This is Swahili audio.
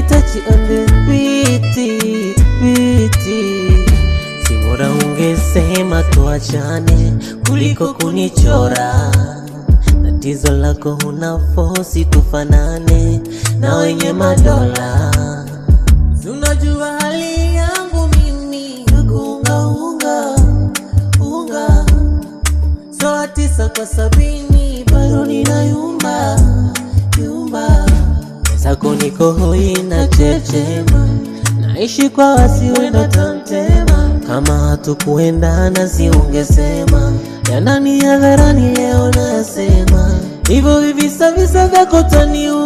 Touch on the beat, beat. Si bora ungesema tuachane kuliko kunichora. Tatizo lako huna fosi tufanane na wenye madola. Unajua hali yangu mimi ya kuungaunga unga, sawa 9 kwa 70 bado ninayumba yumba, zako niko hoi na chechema, naishi kwa wasiwenda tamtema. Kama hatukuendana si ungesema, ya ndani hadharani leo nasema, hivyo vivisa visa vyako taniua.